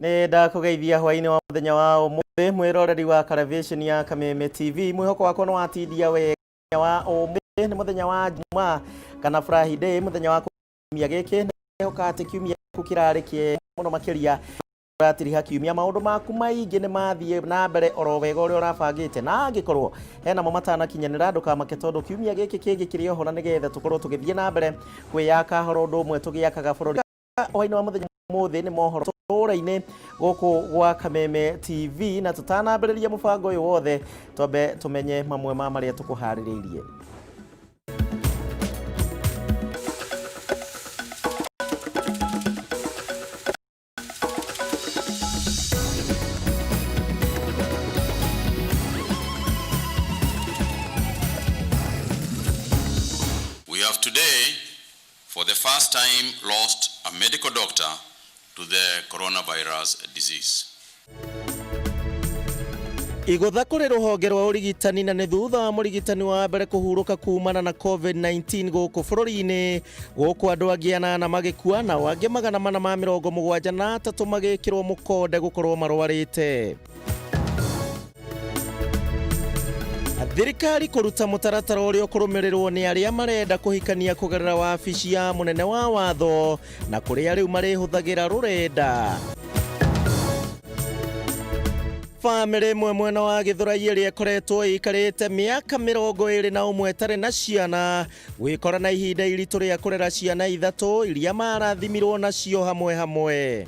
Nĩ ndakũgeithia hwainĩ wa mũthenya wa ũmũthĩ, mwĩroreri wa Karavĩceni ya Kameme TV. Mwĩhoko wakwa nĩ watindia wega wa ũmũthĩ. Nĩ mũthenya wa Jumaa kana Friday, mũthenya wa kiumia gĩkĩ. Nĩhoka atĩ kiumia gĩaku kĩrarĩ kĩega mũno makĩria. Ũratiriha kiumia, maũndũ maku maingĩ nĩ mathiĩ na mbere oro wega ũrĩa ũrabangĩte, na angĩkorwo henamo matanakinyanĩra, ndũkamake, tondũ kiumia gĩkĩ kĩngĩ kĩrĩ oho, na nĩgetha tũkorwo tũgĩthiĩ na mbere kwĩyaka horo ũndũ ũmwe tũgĩakaga bũrũri. Hwainĩ wa mũthenya ũmũthĩ nĩ mohoro tũra-inĩ gũkũ gwa Kameme TV, na tũtanambĩrĩria mũbango ũyũ wothe, twambe tũmenye mamwe ma marĩa tũkũharĩrĩirie. We have today, for the first time, lost a medical doctor to the coronavirus disease. Igũtha kũrĩ rũhonge rwa ũrigitani, na nĩ thutha wa mũrigitani wa mbere kũhurũka kumana na COVID-19 gũkũ bũrũri-inĩ. Gũkũ andũ angĩ 8 magĩkua, nao angĩ 473 magĩkĩrwo mũkonde gũkorwo marwarĩte. Thirikari kũruta mũtaratara ũrĩa ũkũrũmĩrĩrwo nĩ arĩa marenda kũhikania kũgerera wabici ya mũnene wa watho, na kũrĩa rĩu marĩhũthagĩra rũrenda. Bamĩrĩ ĩmwe mwena wa Gĩthũrai ĩrĩa ĩkoretwo ĩikarĩte mĩaka 21 ĩtarĩ na ciana gwĩkora na ihinda iritũ rĩa kũrera ciana 3 iria marathimirwo nacio hamwe hamwe.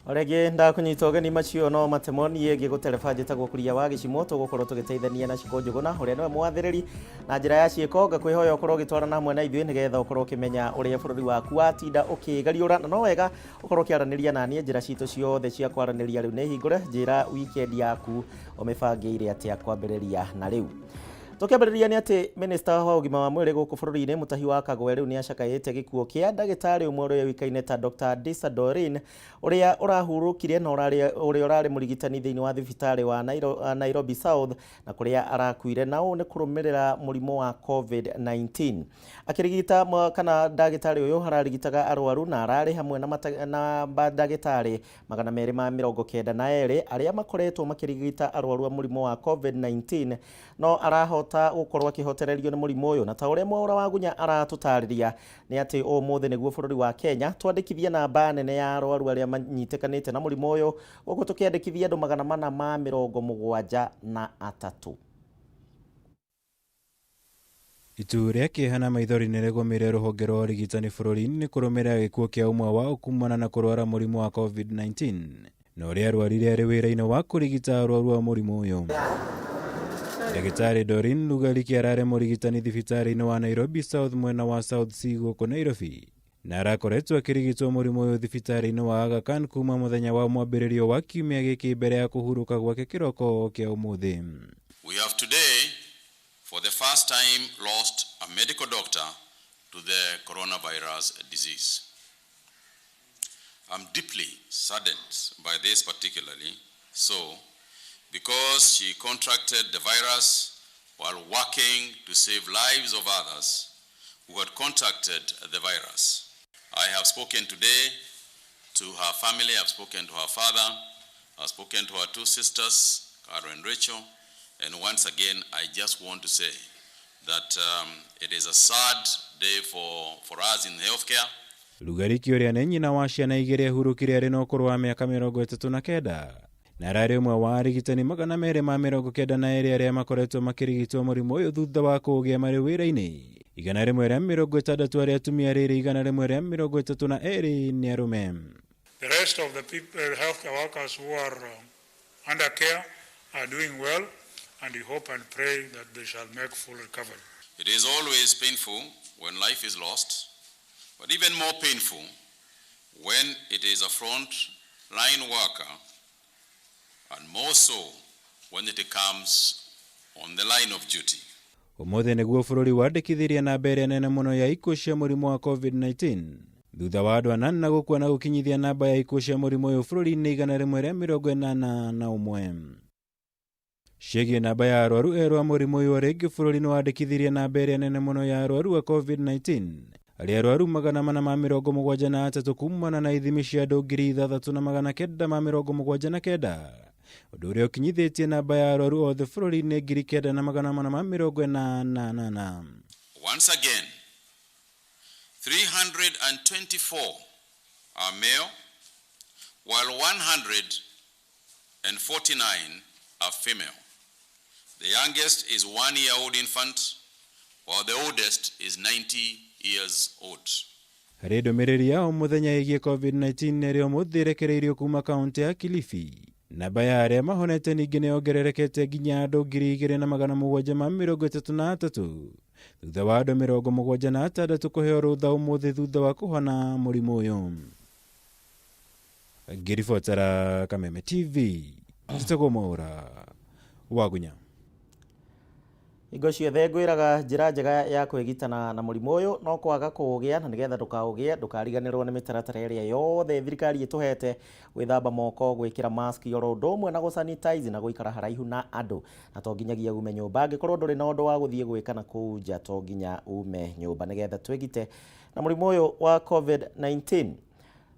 Rĩngĩ ndakũnyita ũgeni, macio no matemo. Niĩ ngĩgũtereba njĩtagwo Kuria wa Gĩcimo. Tũgũkorwo tũgĩteithania na Cikũ Njũgũna, ũrĩa nĩwe mwathĩrĩri na njĩra ya ciĩko. Ngakwĩhoya ũkorwo ũgĩtwarana hamwe na ithuĩ, nĩgetha ũkorwo ũkĩmenya ũrĩa bũrũri waku watinda ũkĩgariũra. Na no wega ũkorwo ũkĩaranĩria na niĩ. Njĩra citũ ciothe cia kwaranĩria rĩu nĩ hingũre. Njĩra weekend yaku ũmĩbangĩire atĩa kwambĩrĩria na rĩu. Tũkĩambĩrĩria nĩ atĩ minista wa ũgima wa mwĩrĩ gũkũ bũrũri-inĩ, Mutahi wa Kagwe, rĩu nĩ acakaĩte gĩkuũ kĩa ndagĩtarĩ ũmwe ũrĩa ũĩkaine ta Dr. Disa Dorin, ũrĩa ũrahurũkire na ũrarĩ ũrĩa ũrarĩ mũrigitani thĩinĩ wa thibitarĩ wa Nairobi South, na kũrĩa arakuire, na ũũ nĩ kũrũmĩrĩra mũrimũ wa COVID-19. Akĩrigita kana ndagĩtarĩ ũyũ ararigitaga arwaru na ararĩ hamwe na ndagĩtarĩ 292 arĩa makoretwo makĩrigita arwaru a mũrimũ wa COVID-19, no arahota gũkorwo akĩhotererio nĩ mũrimũ ũyũ. Na ta ũrĩa Mwaũra wa Gunya aratũtarĩria, nĩ atĩ ũmũthĩ nĩguo bũrũri wa Kenya twandĩkithia namba nene ya arwaru arĩa manyitĩkanĩte na mũrimũ ũyũ, gũkũ tũkĩandĩkithia andũ 473. Itu rĩa kĩeha na maithori nĩ rĩgũmĩire rũhonge rwa ũrigitani bũrũri-inĩ nĩ kũrũmĩrĩra gĩkuũ kĩa ũmwe wao kumana na kũrwara mũrimũ wa COVID-19, na ũrĩa arwarire arĩ wĩra-inĩ wa kũrigita arwaru a mũrimũ ũyũ. Ndagĩtarĩ Doreen Lugariki ararĩ mũrigitani thibitarĩ-inĩ wa Nairobi South mwena wa South C gũkũ Nairobi, na arakoretwo akĩrigitwo mũrimũ ũyũ thibitarĩ-inĩ wa Aga Khan kuma mũthenya wa mwambĩrĩrio wa kiumia gĩkĩ mbere ya kũhurũka gwake kĩroko kĩa ũmũthĩ. We have today, for the first time, lost a medical doctor to the coronavirus disease. I'm deeply saddened by this, particularly so because she contracted the virus while working to save lives of others who had contracted the virus. I have spoken today to her family, I've spoken to her father, I've spoken to her two sisters, Caro and Rachel, and once again, I just want to say that it is a sad day for us in healthcare. Lugariki, ũrĩa nĩ nyina wa ciana 2, ahurũkire arĩ na ũkũrũ wa mĩaka 39, na ararĩ ũmwe wa arigitani 292 arĩa makoretwo makĩrigitwo mũrimũ ũyũ thutha wa kũũgĩa marĩ wĩra-inĩ. 160 arĩ atumia, rĩrĩ 132 nĩ arũme. The rest of the people, healthcare workers who are under care are doing well, and we hope and pray that they shall make full recovery. It is always painful when life is lost, but even more painful when it is a front-line worker, and more so when it comes on the line of duty. Ũmũthĩ nĩguo bũrũri wandĩkithirie namba ĩrĩa nene mũno ya ikuũ cia mũrimũ wa COVID-19, thutha wa andũ 8 gũkua, na gũkinyithia namba ya ikuũ cia mũrimũ ũyũ bũrũri-inĩ 181. Ciĩgiĩ namba ya arwaru erũ a mũrimũ ũyũ, o rĩngĩ bũrũri nĩ wandĩkithirie namba ĩrĩa nene mũno ya arwaru a COVID-19. Arĩ arwaru 473 kumana na ithimi cia andũ 6979, ũndũ ũrĩa ũkinyithĩtie namba ya arwaru othe bũrũri-inĩ 9488. Once again, 324 are male, while 149 are female. The youngest is 1-year-old infant, while the oldest is 90 years old. Harĩ ndũmĩrĩri ya o mũthenya ĩgiĩ COVID-19 ĩrĩa ũmũthĩ ĩrekereirio kuma kaunti ya Kilifi, namba ya arĩa mahonete ningĩ nĩ yongererekete nginya andũ 2733 thutha wa andũ 76 kũheo rũtha ũmũthĩ thutha wa kũhona mũrimũ ũyũ. Ngĩribotera Kameme TV, njĩtagwo Mwaũra Wagunya. Hingo ciothe ngwĩraga njĩra njega ya kwĩgitana na mũrimũ ũyũ no kwaga kũũgĩa, na nĩgetha ndũkaũgĩe ndũkariganĩrwo nĩ mĩtaratara ĩrĩa yothe thirikari ĩtũhete, gwĩthamba moko, gwĩkĩra mask oro ũndũ ũmwe na gũsanitize na gũikara haraihu na andũ, na to nginyagia ume nyũmba. Angĩkorwo ndũrĩ na ũndũ wa gũthiĩ gwĩka na kũu nja, to nginya ume nyũmba nĩgetha twĩgite na mũrimũ ũyũ wa COVID-19.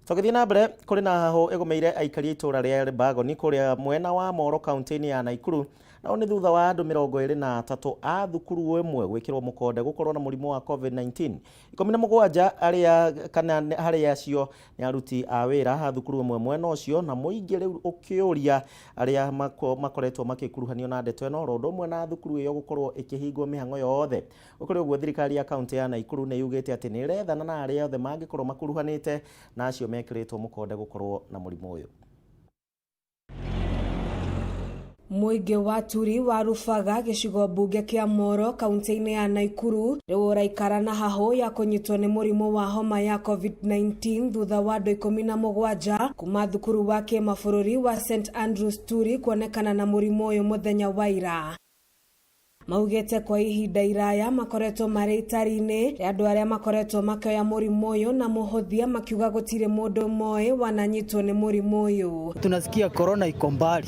Tũgĩthiĩ na mbere, kũrĩ na hahũ ĩgũmĩire aikari a itũũra rĩa Elbagon kũrĩa mwena wa Moro kaunti-inĩ ya Nakuru, nao nĩ thutha wa andũ 23 a thukuru ĩmwe gwĩkĩrwo mũkonde gũkorwo na mũrimũ wa COVID-19. 17 arĩa kana harĩ acio nĩ aruti a wĩra a thukuru ĩmwe mwena ũcio, na mũingĩ rĩu ũkĩũria arĩa makoretwo magĩkuruhanio na ndeto ĩno oro ũndũ ũmwe na thukuru ĩyo gũkorwo ĩkĩhingwo mĩhang'o yothe. Gũkĩrĩ ũguo, thirikari ya kaunti ya Nakuru nĩ yugĩte atĩ nĩ ĩrethana na arĩa othe mangĩkorwo makuruhanĩte na acio mekĩrĩtwo mũkonde gũkorwo na mũrimũ ũyũ. Mũingĩ wa Turi wa Rubaga gĩcigo mbunge kĩa Moro kaunti-inĩ ya Nakuru rĩu ũraikara na hahũ ya kũnyitwo nĩ mũrimũ wa homa ya COVID-19 thutha wa andũ 17 kuma thukuru wa kĩmabũrũri wa St Andrews Turi kuonekana na mũrimũ ũyũ mũthenya wa ira. Maugĩte kwa ihinda iraya makoretwo marĩ itari-inĩ rĩa andũ arĩa makoretwo makĩoya mũrimũ ũyũ na mũhũthia, makiuga gũtirĩ mũndũ moĩ wananyitwo nĩ mũrimũ ũyũ. Tunasikia corona iko mbali,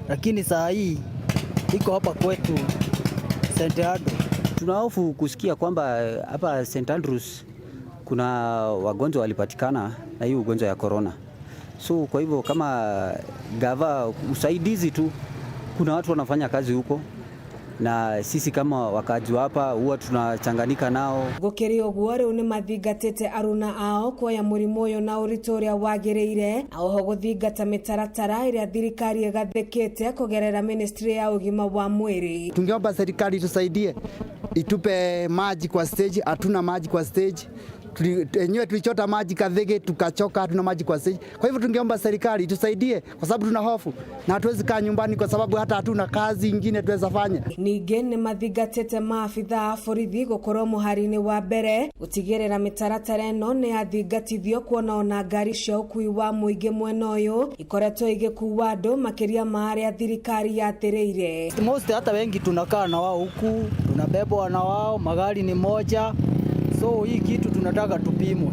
lakini saa hii iko hapa kwetu St. Andrews. Tunahofu kusikia kwamba hapa St. Andrews kuna wagonjwa walipatikana na hii ugonjwa ya corona. So kwa hivyo kama gava usaidizi tu, kuna watu wanafanya kazi huko na sisi kama wakaji hapa huwa tunachanganika nao. Gũkĩrĩ ũguo, rĩu nĩ mathingatĩte aruna ao kuoya mũrimũ ũyũ na ũritũ ũrĩa wagĩrĩire, na oho gũthingata mĩtaratara ĩrĩa thirikari ĩgathĩkĩte kũgerera ministry ya ũgima wa mwĩrĩ. Tungeomba serikali tusaidie, itupe maji kwa stage. Hatuna maji kwa stage. Enyewe tulichota maji Kathege tukachoka, hatuna maji kwa stage. Kwa hivyo tungeomba serikali itusaidie, kwa sababu tuna hofu na hatuwezi kaa nyumbani, kwa sababu hata hatuna kazi ingine tuweza fanya. Ningĩ nĩ mathingatĩte maabitha a borithi gũkorwo mũhari-inĩ wa mbere gũtigĩrĩra mĩtaratara ĩno nĩ yathingatithio, kuona ona ngari cia ũkui wa mũingĩ mwena ũyũ ikoretwo igĩkua andũ makĩria ma arĩa thirikari yathĩrĩire. Most hata wengi tunakaa na wao huku, tunabebwa na wao, magari ni moja. So hii kitu tunataka tupimwe.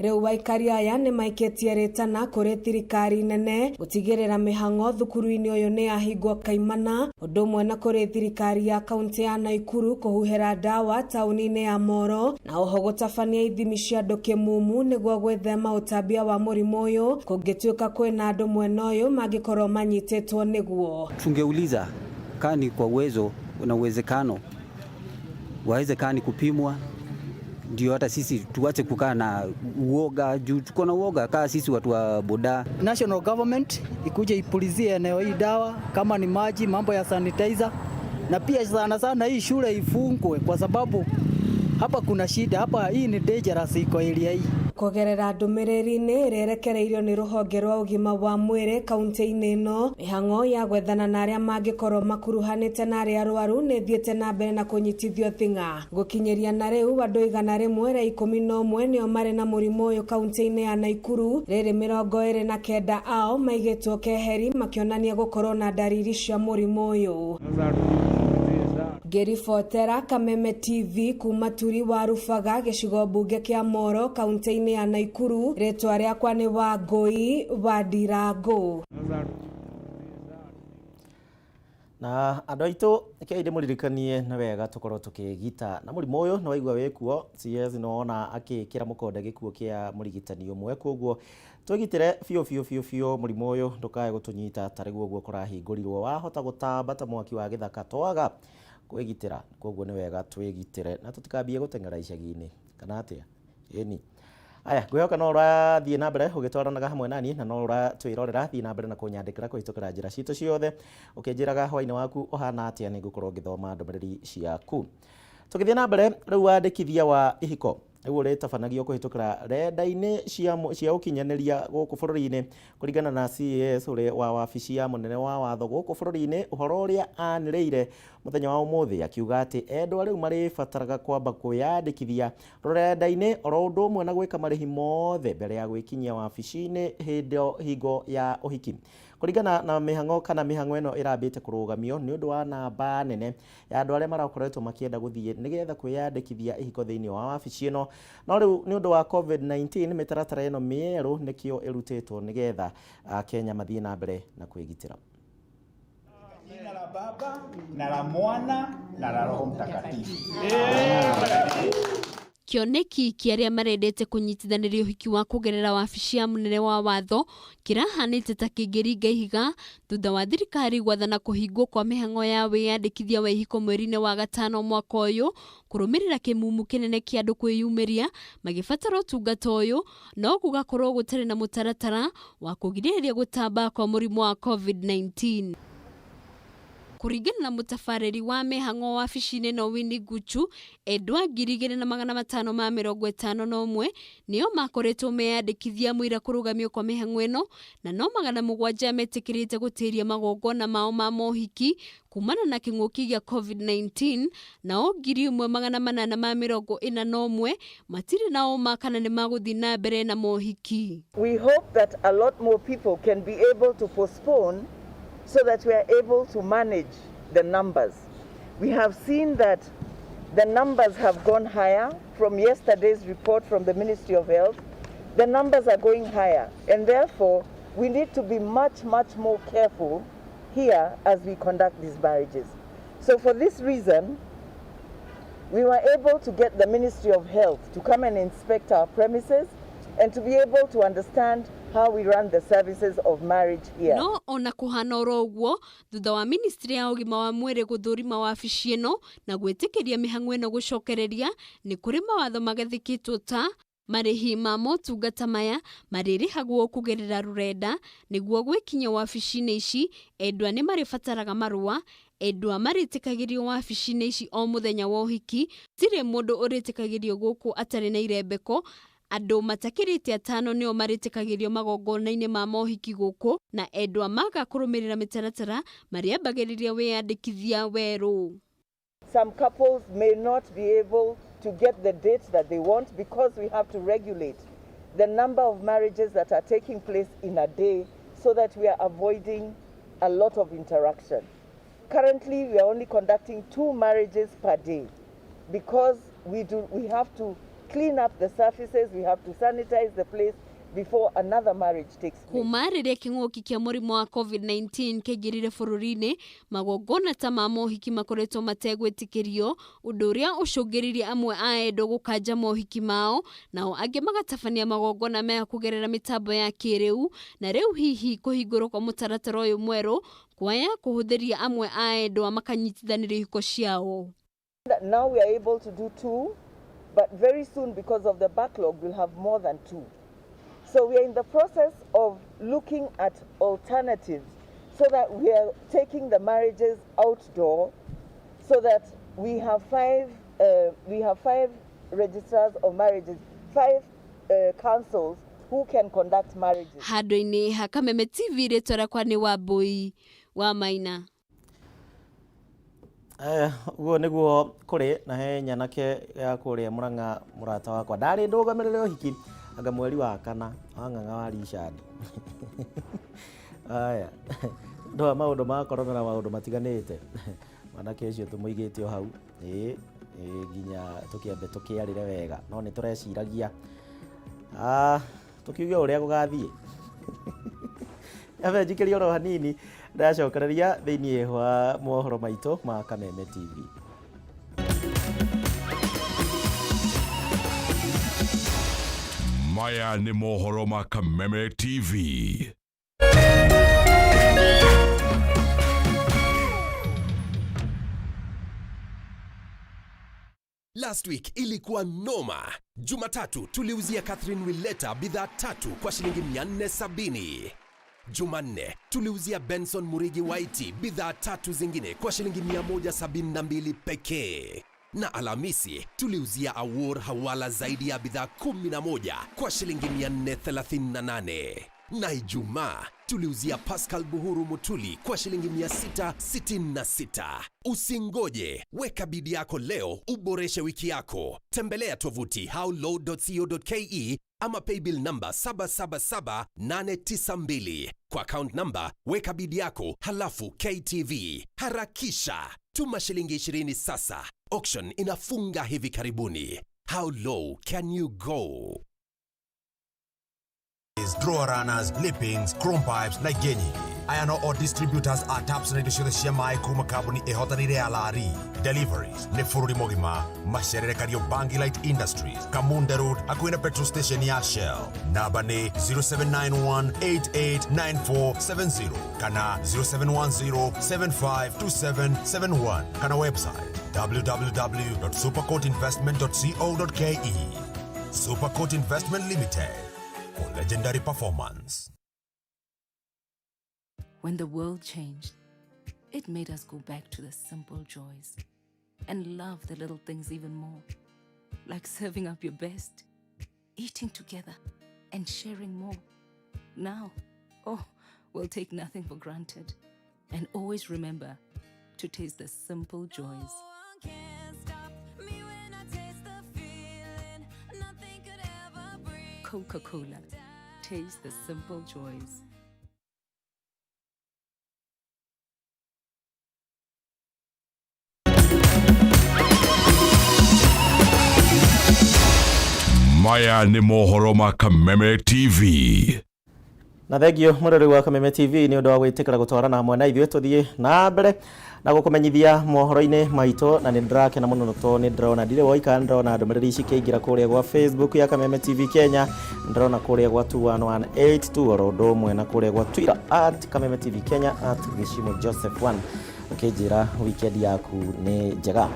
Rĩu aikari aya nĩ maikĩtie rĩtana kũrĩ thirikari nene gũtigĩrĩra mĩhang'o thukuru-inĩ ũyũ nĩ yahingwo kaimana, ũndũ ũmwe na kũrĩ thirikari ya kaunti ya Nakuru kũhuhĩra ndawa taũni-inĩ ya Moro, na oho gũtabania ithimi cia andũ kĩmumu nĩguo gwĩthema ũtambia wa mũrimũ ũyũ kũngĩtuĩka kwĩna andũ mwena ũyũ mangĩkorwo manyitĩtwo nĩguo. Tungeuliza kani kwa uwezo na uwezekano waweze kani kupimwa, ndio hata sisi tuache kukaa na uoga, juu tuko na uoga kaa sisi watu wa boda. National government ikuje ipulizie eneo hii dawa, kama ni maji, mambo ya sanitizer, na pia sana sana hii shule ifungwe kwa sababu hapa kuna shida, hapa hii ni dangerous iko area hii. Kũgerera ndũmĩrĩri-inĩ ĩrĩa ĩrekereirio nĩ rũhonge rwa ũgima wa mwĩrĩ kaunti-inĩ ĩno, mĩhang'o ya gwethana na arĩa mangĩkorwo makuruhanĩte na arĩa arwaru nĩ ĩthiĩte na mbere na kũnyitithio thing'a. Gũkinyĩria na rĩu andũ 111 nĩo marĩ na mũrimũ ũyũ kaunti-inĩ ya Nakuru, rĩrĩ 29 ao maigĩtwo keheri makĩonania gũkorwo na ndariri cia mũrimũ ũyũ. Ngĩribotera Kameme TV kuma Turi wa Rubaga gĩcigo mbunge kĩa Moro kaunti-inĩ ya Nakuru, rĩtwa rĩakwa nĩ Wangũi wa Ndirango. Na andũ aitũ rekei ndĩmũririkanie nĩ wega tũkorwo tũkĩgita na mũrimũ ũyũ nĩ waigua wĩkuo. CS nĩ wona akĩkĩra mũkonde gĩkuũ kĩa mũrigitani ũmwe, koguo twĩgitĩre biũ biũ biũ biũ mũrimũ ũyũ ndũkae gũtũnyita ta rĩu ũguo kũrahingũrirwo, wahota gũtamba ta mwaki wa gĩthaka twaga kwĩgitĩra. Koguo nĩ wega twĩgitĩre na tũtikambie gũteng'era icagi-inĩ kana atĩa? Ĩni aya, ngwĩhoka no ũrathiĩ na mbere ũgĩtwaranaga hamwe nani na no ũratwĩrorera. Thiĩ na mbere na kũnyandĩkĩra kũhĩtũkĩra njĩra citũ ciothe ũkĩnjĩraga hwainĩ waku ũhana atĩa, nĩ ngũkorwo ngĩthoma ndũmĩrĩri ciaku. Tũgĩthiĩ na mbere rĩu, wandĩkithia wa ihiko rĩu ũrĩtabanagio kũhĩtũkĩra renda-inĩ cia ũkinyanĩria gũkũ bũrũri-inĩ, kũringana na CAS ũrĩa wa wabici ya mũnene wa watho gũkũ bũrũri-inĩ, ũhoro ũrĩa anĩrĩire mũthenya wa ũmũthĩ akiuga atĩ endwa rĩu marĩbataraga kwamba kwĩyandĩkithia rũrenda-inĩ oro ũndũ ũmwe na gwĩka marĩhi mothe mbere ya gwĩkinyia wabici-inĩ hĩndĩ hingo ya ũhiki. Kũringana na mĩhang'o kana mĩhang'o ĩno ĩrambĩte kũrũgamio nĩ ũndũ wa namba nene ya andũ arĩa marakoretwo makĩenda gũthiĩ nĩgetha kwĩyandĩkithia ihiko thĩinĩ wa wabici ĩno, no rĩu nĩ ũndũ wa COVID-19 mĩtaratara ĩno mĩerũ nĩkĩo ĩrutĩtwo nĩgetha Kenya mathiĩ na mbere na kwĩgitĩra. Jina la Baba na la Mwana na la Roho Mtakatifu. Kĩoneki kĩa arĩa marendete kũnyitithanĩria ũhiki wa kũgerera wabici ya mũnene wa watho kĩrahanĩte ta kĩngĩringa ihiga thutha wa thirikari gwathana kũhingwo kwa mĩhang'o ya wĩyandĩkithia wa ihiko mweri-inĩ wa gatano mwaka ũyũ, kũrũmĩrĩra kĩmumu kĩnene kĩa andũ kwĩyumĩria magĩbatara ũtungata ũyũ, no gũgakorwo gũtarĩ na mũtaratara wa kũgirĩrĩria gũtamba kwa mũrimũ wa COVID-19. Kũringana na mũtabarĩri wa mĩhang'o wabici-inĩ ĩno Winnie Guchu, endwa 2551 nĩo makoretwo meyandĩkithia mũira kũrũgamio kwa mĩhang'o ĩno, na no 700 metĩkĩrĩte gũtĩria magongona mao ma mohiki kumana na kĩng'ũki gĩa COVID-19, nao 1841 matirĩ na ũma kana nĩ magũthiĩ na mbere na mohiki. We hope that a lot more people can be able to postpone so that we are able to manage the numbers. We have seen that the numbers have gone higher from yesterday's report from the Ministry of Health. The numbers are going higher, and therefore we need to be much, much more careful here as we conduct these marriages. So for this reason, we were able to get the Ministry of Health to come and inspect our premises and to be able to understand how we run the services of marriage here. No ona kũhana oro ũguo, thutha wa ministry ya ũgima wa mwĩrĩ gũthũrima wabici ĩno na gwĩtĩkĩria mĩhang'o ĩno gũcokereria, nĩ kũrĩ mawatho magathĩkĩtwo ta marĩhi ma motungata maya marĩrĩhagwo kũgerera rũrenda. Nĩguo gwĩkinya wabici-inĩ ici, endwa nĩ marĩbataraga marũa. Endwa marĩtĩkagĩrio wabici-inĩ ici o mũthenya wa ũhiki. Tirĩ mũndũ ũrĩtĩkagĩrio gũkũ atarĩ na irembeko. Andũ matakĩrĩte atano nĩo marĩtĩkagĩrio magongona-inĩ ma mohiki gũkũ, na endwa maga kũrũmĩrĩra mĩtaratara marĩambagĩrĩria wĩyandĩkithia werũ. Some couples may not be able to get the date that they want because we have to regulate the number of marriages that are taking place in a day so that we are avoiding a lot of interaction. Currently, we are only conducting 2 marriages per day because we have to clean up the surfaces, we have to sanitize the place before another marriage takes place. Kuma rĩrĩa kĩng'ũki kĩa mũrimũ wa COVID-19 kĩaingĩrire bũrũri-inĩ, magongona ta ma mohiki makoretwo mategwĩtĩkĩrio, ũndũ ũrĩa ũcũngĩrĩirie amwe a endwa gũkanja mohiki mao, nao angĩ magatabania magongona maya kũgerera mĩtambo ya kĩrĩu. Na rĩu hihi kũhingũrwo kwa mũtaratara ũyũ mwerũ kwaya kũhũthĩria amwe a endwa makanyitithanĩria ihiko ciao. Now we are able to do 2, but very soon, because of the backlog, we'll have more than 2. So we are in the process of looking at alternatives so that we are taking the marriages outdoor, so that we have 5 registrars of marriages, 5 councils who can conduct marriages. Handũ-inĩ ha Kameme TV, rĩtwa rĩakwa nĩ Wambui wa Maina. Ũguo nĩguo kũrĩ na he nyanake ya kũrĩa Murang'a, mũrata wakwa ndarĩ ndũgamĩrĩre ũhiki anga mweri wa kana wa Ng'ang'a wa Richard. Aya, ndwa maũndũ ma corona na maũndũ matiganĩte, mwanake ũcio tũmũigĩte o hau ĩĩ nginya tũkĩambe tũkĩarĩre wega, no nĩ tũreciragia tũkiuge ũrĩa gũgathiĩ. Nyambe njikĩrie oro hanini. Ndĩracokereria thĩinĩ wa mohoro maitũ ma Kameme TV. Maya nĩ mohoro ma Kameme TV. Last week ilikuwa noma. Jumatatu tuliuzia Catherine Willeta bidhaa tatu kwa shilingi 470. Jumanne tuliuzia Benson Murigi Waiti bidhaa tatu zingine kwa shilingi 172 pekee. Na Alhamisi tuliuzia Awor Hawala zaidi ya bidhaa 11 kwa shilingi 438. Na Ijumaa tuliuzia Pascal Buhuru Mutuli kwa shilingi 666. Usingoje, weka bidii yako leo uboreshe wiki yako. Tembelea tovuti howlow.co.ke ama paybill number 777892 kwa account number, weka bidii yako halafu KTV. Harakisha, tuma shilingi 20 sasa. Auction inafunga hivi karibuni. How low can you go? Drawer runners, lippings, chrome pipes na ingĩ nyingĩ. Aya no o distributors a taps na indo ciothe cia maĩ kuma kambuni ĩhotanĩire ya Lari. Deliveries nĩ bũrũri mũgima. Macerere Kariobangi Light Industries, Kamunde Road, hakuhĩ na petrol station ya Shell. Namba nĩ 0791889470 kana 0710752771 kana website www.supercourtinvestment.co.ke. Supercourt Investment Limited for legendary performance. When the world changed, it made us go back to the simple joys and love the little things even more, like serving up your best, eating together, and sharing more. Now, oh, we'll take nothing for granted. And always remember to taste the simple joys. Coca Cola. Taste the simple joys. Maya nĩ mohoro ma Kameme TV. Na thengio mũrori wa Kameme TV nĩ ũndũ wa gwĩtĩkĩra gũtwarana hamwe na ithuĩ tũthiĩ na mbere na gũkũmenyithia mohoro-inĩ maitũ, na nĩ ndĩrakena mũno tondũ nĩ ndĩrona ndirĩ woika, nĩ ndĩrona ndũmĩrĩri ici ikĩingĩra kũrĩa gwa Facebook ya Kameme TV Kenya, nĩ ndĩrona kũrĩa gwa 2118 oro ũndũ ũmwe na kũrĩa gwa Twitter at Kameme TV Kenya at Gĩcimo Joseph 1 ũkĩnjĩra weekend yaku nĩ njega.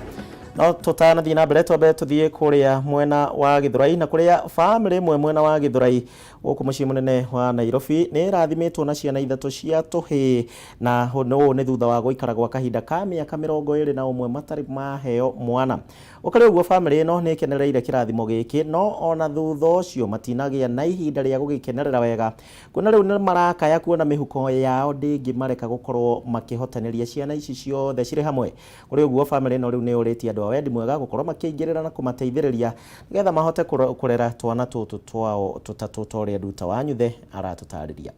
No tũtanathiĩ na mbere twambe tũthiĩ kũrĩa mwena wa Gĩthũrai, na kũrĩa bamĩrĩ ĩmwe mwena wa Gĩthũrai gũkũ mũciĩ mũnene wa Nairobi nĩ ĩrathimĩtwo na ciana ithatũ cia tũhĩĩ, na ũũ nĩ thutha wa gũikara gwa kahinda ka mĩaka 21 matarĩ maheo mwana. Gũkĩrĩ ũguo bamĩrĩ ĩno nĩ ĩkenereire kĩrathimo gĩkĩ, no ona thutha ũcio matinagĩa na ihinda rĩa gũgĩkenerera wega, kuona rĩu nĩ marakaya kuona mĩhuko yao ndĩngĩmareka gũkorwo makĩhotanĩria ciana ici ciothe cirĩ hamwe. Kũrĩ ũguo bamĩrĩ ĩno rĩu nĩ yũrĩtie andũ a wendi mwega gũkorwo makĩingĩrĩra na kũmateithĩrĩria nĩgetha mahote kũrera twana tũtũ twao tũtatũ ta ũrĩa Nduta wa Nyuthe aratũtarĩria.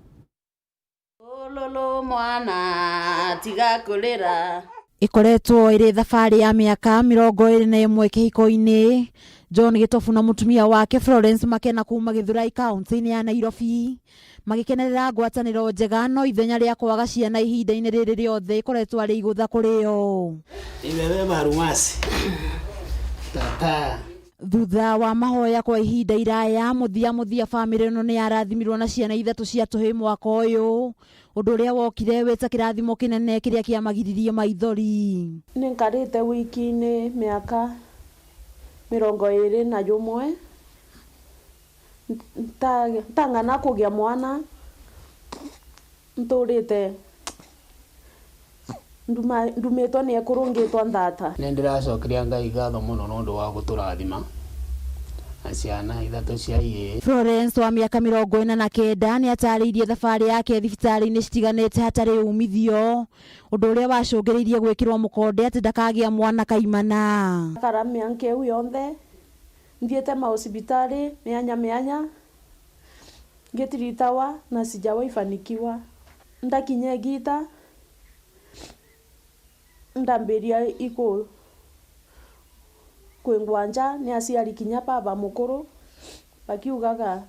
Lolo mwana tiga kũrĩra. Ĩkoretwo ĩrĩ thabarĩ ya mĩaka 21 kĩhiko-inĩ. John Gĩtobu na mũtumia wake Florence Makena kuma Gĩthũrai kaunti-inĩ ya Nairobi magĩkenerera ngwatanĩro njega, no ithenya rĩa kwaga ciana ihinda-inĩ rĩrĩ rĩothe ĩkoretwo arĩ igũtha kũrĩ o. Nimebeba almasi. Tata. Thutha wa mahoya kwa ihinda iraya, mũthia mũthia bamĩrĩ ĩno nĩ yarathimirwo na ciana ithatũ cia tũhĩĩ mwaka ũyũ, ũndũ ũrĩa wokire wĩ ta kĩrathimo kĩnene kĩrĩa kĩamagiririe maithori. Nĩ nkarĩte wiki-inĩ mĩaka 21 ntang'ana kũgĩa mwana, ntũrĩte ndumĩtwo nĩ ekũrũngĩtwo nthata. Nĩ ndĩracokeria Ngai ngatho mũno nĩ ũndũ wa gũtũrathima na ciana ithatũ cia ihĩĩ. Florence wa mĩaka 49 nĩ atarĩirie thabarĩ yake thibitarĩ-inĩ citiganĩte hatarĩ umithio, ũndũ ũrĩa wacũngĩrĩirie gwĩkĩrwo mũkonde atĩ ndakagĩa mwana kaimana. Kara mĩanka ĩu yonthe nthiĩte mahospitali mĩanya mĩanya ngĩtiritawa na sijawahi fanikiwa. Ndakinya Gita ndambĩria ikũ kwĩngwa nja nĩ aciari kinya baba mũkũrũ bakiugaga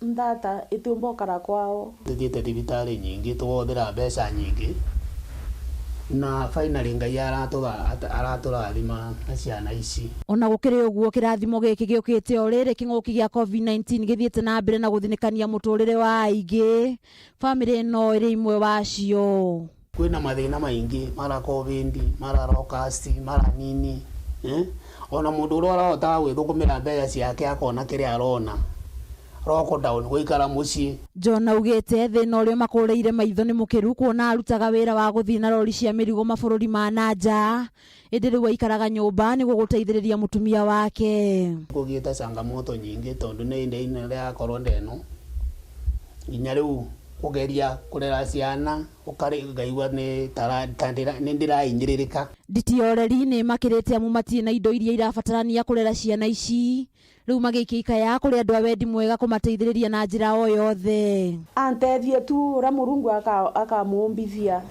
nthata ĩtiũmbokara kwao. Tũthiĩte thibitarĩ nyingĩ tũkahũthĩra mbeca nyingĩ Na finally Ngai aratũrathima na ciana ici. Ona gũkĩrĩ ũguo, kĩrathimo gĩkĩ gĩũkĩte o rĩrĩ kĩng'ũki gĩa COVID-19 gĩthiĩte na mbere na gũthinĩkania mũtũrĩre wa aingĩ. Bamĩrĩ ĩno ĩrĩ imwe wacio. Kwĩna mathĩna maingĩ, mara COVID, mara locust, mara nini, eh? Ona mũndũ ũrĩa ũrahotaga gwĩthũkũmĩra mbeca ciake akona kĩrĩa arona, lockdown, gũikara mũciĩ. John augĩte thĩna ũrĩa makũrĩire maitho nĩ mũkĩru kuona arutaga wĩra wa gũthiĩ na rori cia mĩrigo mabũrũri ma na nja, ĩndĩ rĩu aikaraga nyũmba nĩguo gũteithĩrĩria mũtumia wake. Kũgĩte changamoto nyingĩ tondũ nĩ ihinda inene rĩrakorwo ndeno nginya rĩu kũgeria kũrera ciana ngaigua nĩ ndĩrahinyĩrĩrĩka. Nditi ya ũreri nĩ makĩrĩte amu matirĩ na indo iria irabatarania kũrera ciana ici, rĩu magĩikia ikaya kũrĩ andũ a wendi mwega kũmateithĩrĩria na njĩra o yothe. Antethie tu uria Murungu akamumbithia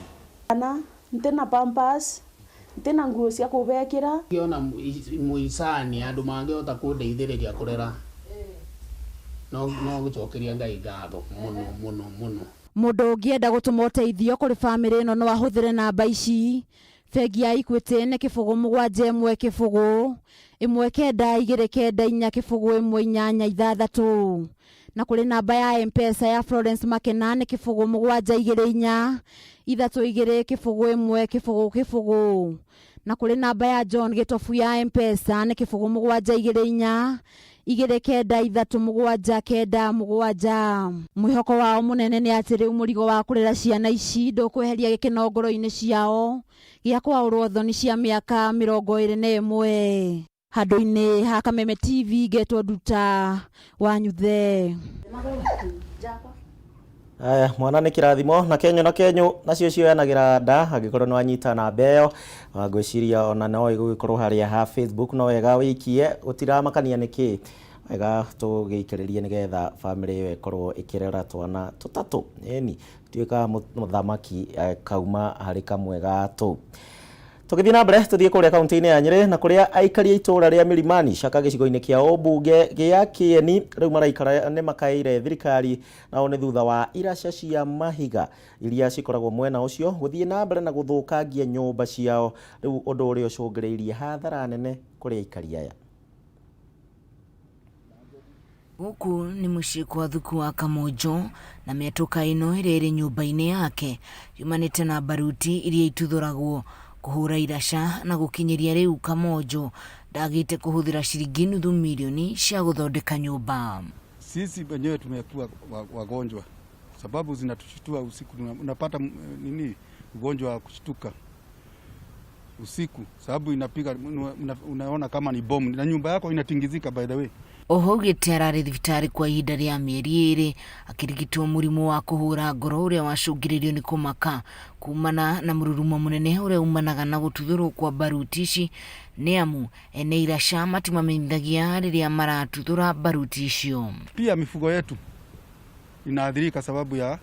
ana ntina pampers, ntina nguo cia kubekira. Ngĩona mũicani andũ mangĩhota kũndeithĩrĩria kũrera, no gũcokeria Ngai ngatho mũno mũno mũno. Mũndũ ũngĩenda gũtũma ũteithio kũrĩ bamĩrĩ ĩno no ahũthĩre namba ici: bengi ya Equity nĩ 0 7 1 0 1 9 2 9 4 0 1 8 6, na kũrĩ namba ya M-Pesa ya Florence Makena nĩ 0 7 2 4 3 2 0 1 0 0, na kũrĩ namba ya John Gĩtobu ya M-Pesa nĩ 0 7 2 4 2 9 3 7 9 7. Mwĩhoko wao mũnene nĩ atĩ rĩu mũrigo wa kũrera ciana ici ndũkweheria gĩkeno ngoro-inĩ ciao gĩa kwaũrwo thoni cia mĩaka 21. Handũ-inĩ ha Kameme TV ngetwo Nduta Wanyuthe. Aya, mwana nĩ kĩrathimo na kenyo na kenyo nacio cioyanagĩra nda. Angĩkorwo nĩ wanyita namba ĩyo, ngwĩciria ona no ĩgũgĩkorwo harĩa ha Facebook, no wega wĩikie, gũtiramakania nĩkĩ, wega tũgĩikĩrĩrie nĩgetha bamĩrĩ ĩyo ĩkorwo ĩkĩrera twana tũtatũ. Ĩni tuĩka mũthamaki kauma harĩ kamwe ga tũu. Tũgĩthiĩ na mbere, tũthiĩ kũrĩa kaunti-inĩ ya Nyĩrĩ na kũrĩa aikari a itũũra rĩa Milimani Caka gĩcigo-inĩ kĩa ũmbunge gĩa Kĩeni rĩu maraikara nĩ makaĩire thirikari, nao nĩ thutha wa iraca cia mahiga iria cikoragwo mwena ũcio gũthiĩ na mbere na gũthũkangia nyũmba ciao, rĩu ũndũ ũrĩa ũcũngĩrĩirie hathara nene kũrĩ aikari aya. Gũkũ nĩ mũciĩ kwa Thuku wa Kamonjo na mĩatũka ĩno ĩrĩa ĩrĩ nyũmba-inĩ yake yumanĩte na baruti iria ituthũragwo kũhũra iraca, na gũkinyĩria rĩu Kamonjo ndagĩte kũhũthĩra ciringi nuthu milioni cia gũthondeka nyũmba. Sisi wenyewe tumekuwa wagonjwa sababu zinatushtua usiku, unapata nini ugonjwa wa kushtuka usiku sababu inapiga, unaona kama ni bomu na nyumba yako inatingizika by the way. Oho augĩte ararĩ thibitarĩ kwa ihinda rĩa mĩeri 2 akĩrigitwo mũrimũ wa kũhũra ngoro ũrĩa wacũngĩrĩirio nĩ kũmaka kumana na mũrurumo mũnene ũrĩa umanaga na gũtuthũrwo kwa baruti ici, nĩ amu ene iraca matimamenyithagia rĩrĩa maratuthũra baruti icio. Pia mifugo yetu inaathirika sababu ya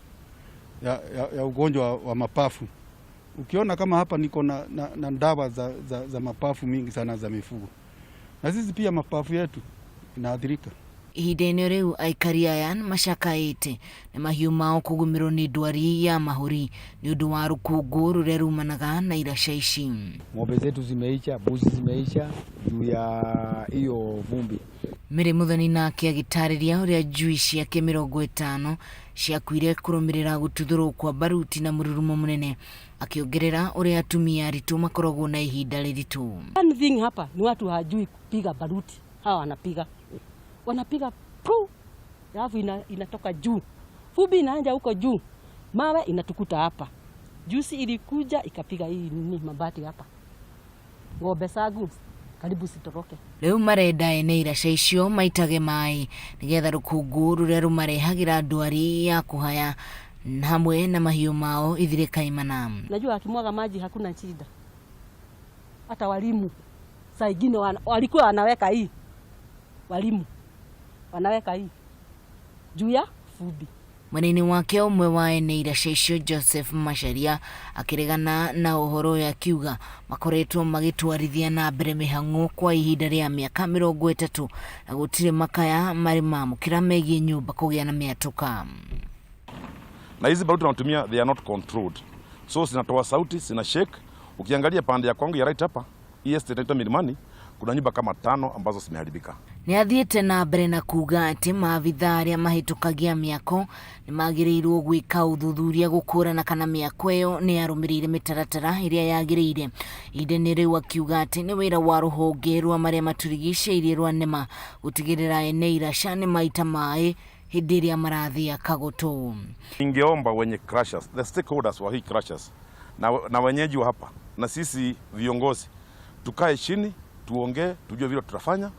ugonjwa wa mapafu. Ukiona kama hapa niko na dawa za mapafu mingi sana za mifugo, na sisi pia mapafu yetu inaathirika. Ihinda-inĩ rĩu aikari aya nĩmacakaĩte nĩ mahiũ mao kũgũmĩrwo nĩ ndwari ya mahũri nĩ ũndũ wa rũkũngũ rũrĩa rumanaga na iraca ici. Ng'ombe zetu zimeisha, mbuzi zimeisha juu ya hiyo vumbi. Mary Muthoni nake agĩtarĩria ũrĩa njui ciake 50 ciakuire kũrũmĩrĩra gũtuthũrwo kwa baruti na mũrurumo mũnene, akĩongerera ũrĩa atumia aritũ makoragwo na ihinda rĩritũ. One thing hapa ni watu hawajui kupiga baruti. Hawa wanapiga pu, alafu inatoka juu, vumbi inaanza huko juu, mawe inatukuta hapa. Juzi ilikuja ikapiga hii nini mabati hapa, ng'ombe zangu karibu sitoroke. Rĩu marenda ene iraca icio maitage maĩ nĩgetha rũkũngũ rũrĩa rũmarehagĩra ndwari ya kũhaya hamwe na mahiũ mao ithire kaimana. Najua akimwaga maji hakuna shida. Hata walimu saa ingine walikuwa wanaweka hii, walimu wanaweka hii juu ya vumbi. Mwena-inĩ wake ũmwe wa ene iraca icio Joseph Macharia akĩregana na ũhoro ũyũ akiuga makoretwo magĩtwarithia na mbere mĩhang'o kwa ihinda rĩa mĩaka 30 na gũtirĩ makaya marĩ mamũkĩra megiĩ nyũmba kũgĩa na mĩatũka. Na hizi baruti tunatumia, they are not controlled. So zinatoa sauti, zina shake. Ukiangalia pande ya kwangu ya right hapa, hii estate inaitwa Milimani, kuna nyumba kama tano ambazo zimeharibika. Nĩ athiĩte na mbere na kuuga atĩ maabithaa arĩa mahĩtũkagia mĩako nĩ magĩrĩirwo gwĩka ũthuthuria gũkũrana kana mĩako ĩyo nĩ yarũmĩrĩire mĩtaratara ĩrĩa yagĩrĩire. Ihinda-inĩ rĩu akiuga atĩ nĩ wĩra wa rũhonge rwa marĩa matũrigicĩirie rwa NEMA gũtigĩrĩra ene iraca nĩ maita maĩ hĩndĩ ĩrĩa marathĩa kagoto. Ningeomba wenye crushers, the stakeholders wa hii crushers na wenyeji wa hapa na sisi viongozi tukae chini tuongee, tujue vile tutafanya.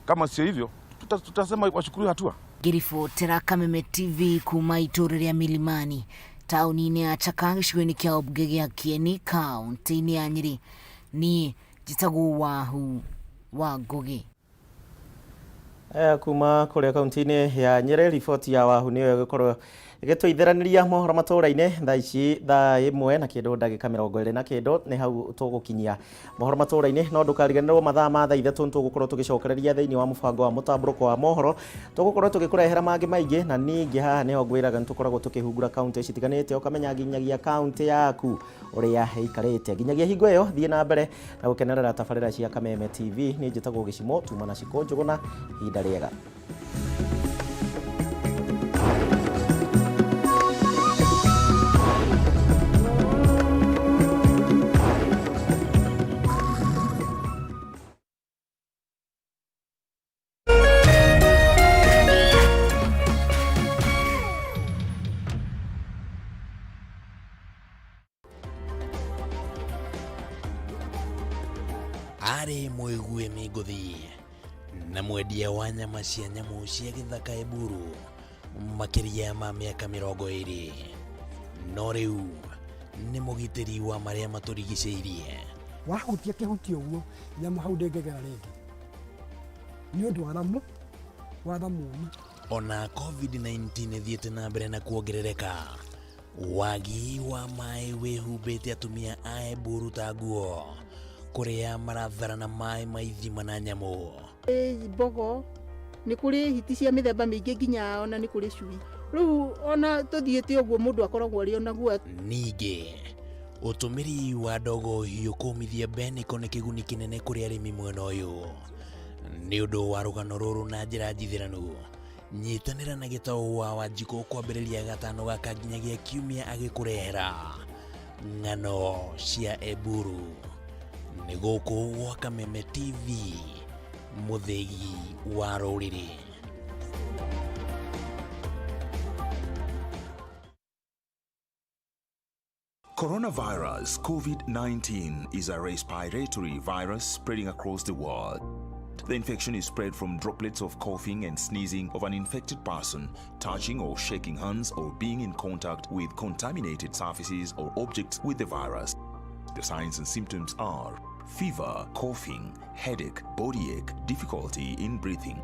Kama sio hivyo tutasema wachukuliwe hatua. Ngĩribotera Kameme TV kuma itũũra rĩa Milimani taũni-inĩ ya Chaka gĩcigo-inĩ kĩa ũmbunge gĩa Kieni kaũntĩ-inĩ ya Nyĩrĩ, niĩ njĩtagwo Wahu wa Ngũgĩ. Kuma kuria kaunti-inĩ ya Nyĩrĩ, riboti ya Wahu nĩyo ĩgũkorwo ĩgĩtũithĩranĩria mohoro matũra-inĩ thaa ici thaa 1 na kĩndũ ndagĩka 20 na kĩndũ nĩ hau tũgũkinyia mohoro matũra-inĩ. No ndũkariganĩrwo mathaa ma thaa 3 tũgũkorwo tũgĩcokereria thĩinĩ wa mũbango wa mũtambũrũko wa mohoro, tũgũkorwo tũgĩkũrehera mangĩ maingĩ, na ningĩ haha nĩho ngwĩraga nĩ tũkoragwo tũkĩhungura kaunti citiganĩte, ũkamenya nginyagia kaunti yaku ũrĩa ĩikarĩte. Nginyagia hingo ĩyo thiĩ na mbere na gũkenerera tabarĩra cia Kameme TV. Niĩ njĩtagwo Gĩcimo tuma na Cikũ Njũgũna, ihinda rĩega. Arĩ mũigue mĩngũthi na mwendia wa nyama cia nyamũ cia gĩthaka Eburu makĩria ma mĩaka 20, no rĩu nĩ mũgitĩri wa marĩa matũrigicĩirie. Wahutia kĩhuti ũguo nyamũ hau ndĩngĩgera rĩngĩ nĩ ũndũ wa thamuni. Ona COVID-19 ĩthiĩte na mbere na kuongerereka, wagi wa maĩ wĩhumbĩte atumia a Eburu ta nguo kũrĩa maratharana maĩ ma ithima na nyamũ. Mbogo nĩ kũrĩ hiti cia mĩthemba mĩingĩ nginya ona nĩ kũrĩ cui. Rĩu ona tũthiĩte ũguo mũndũ akoragwo arĩ ona guoya. Ningĩ ũtũmĩri wa ndogo hiũ kũmithia mbeniko nĩ kĩguni kĩnene kũrĩ arĩmi mwena ũyũ. Nĩ ũndũ wa rũgano rũrũ na njĩra njithĩranu, nyitanĩra na Gĩtaũ wa Wanjikũ kwambĩrĩria gatano gaka nginyagia kiumia agĩkũrehera ng'ano cia Eburu. Nĩ gũkũ gwa Kameme TV, mũthĩgi wa rũrĩrĩ. Coronavirus COVID-19 is a respiratory virus spreading across the world. The infection is spread from droplets of coughing and sneezing of an infected person, touching or shaking hands, or being in contact with contaminated surfaces or objects with the virus. The signs and symptoms are fever, coughing, headache, body ache, difficulty in breathing.